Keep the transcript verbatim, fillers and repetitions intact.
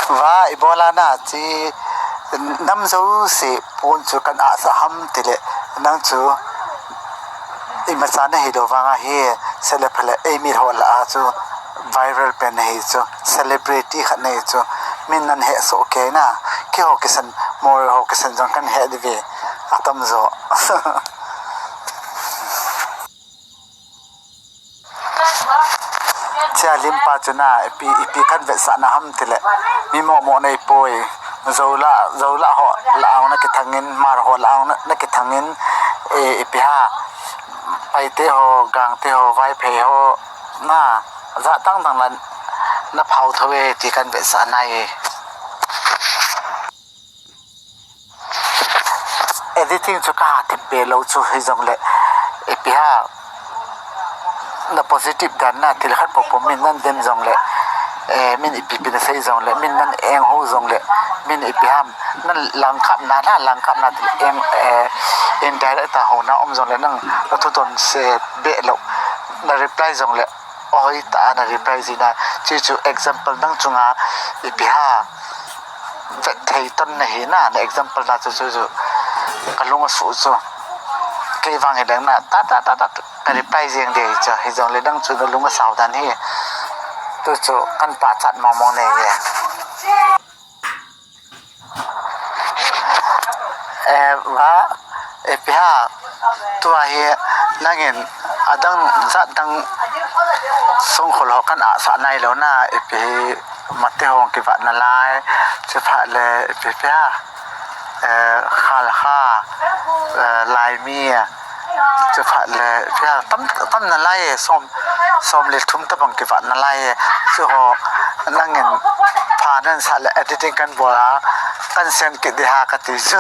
Va, ibola na chi nam jouse pon chu kan ahsah ham tile, nang chu imacha nahilou vanga hi, sele phale eimi ho lah a chu viral pen nahi chu, celebrity khat nahi chu, min nan hehsoh kei na, keiho kisan, Moreh ho kisan jong kan heh diu ve, atam jo. Chia limpa chu na, ipi, ipi kan vetsahna ham tile, mi momo nei poi, Zola, Zola ho lah a na kithangin, Hmar ho lah a na, na kithangin, e, ipi ham, Paite ho, Gangte ho, Vaiphei ho, na, jat dang dang la na phao thou e, ti kan vetsahna e. Editing chu ka ha thip be lou chu hijongle, ipi ham, na positive dan na thil khat popo min nan dem jongle, eh, min ipi ipi na sei jongle, min nan eng ho jongle, min ipi ham, nan langkap na, na langkap na thil eng, eh, indirect a ho na um jongle, nang na thu don se be lou, na reply jongle, Oi, ta na reply jina, chu chu example nang chunga ipi ham, vet thei ton nahi na, na example na chu, chu, chu, ka lung asuh chu, kei vang hi dang na, ta, ta, ta, ta, ka reply jeng ding chu, hijongle nang chu na lung asao dan hi, tu chu kan pachat mong mong nei e. Eh, va, ipi ham, tua hi nangin adang jat dang songkhol ho kan ahsah nailou na, ipi hi Mate ho kivat nalai, chuphat le ipi ipi ham, eh, Khalkha, eh, Laimi, chuphat le ipi ham, tam, tam nalai e, som, som le thum tabang kivat nalai e, chu ho nangin pha nan sah le editing kan bol a, kan send kit ding ham kati chu.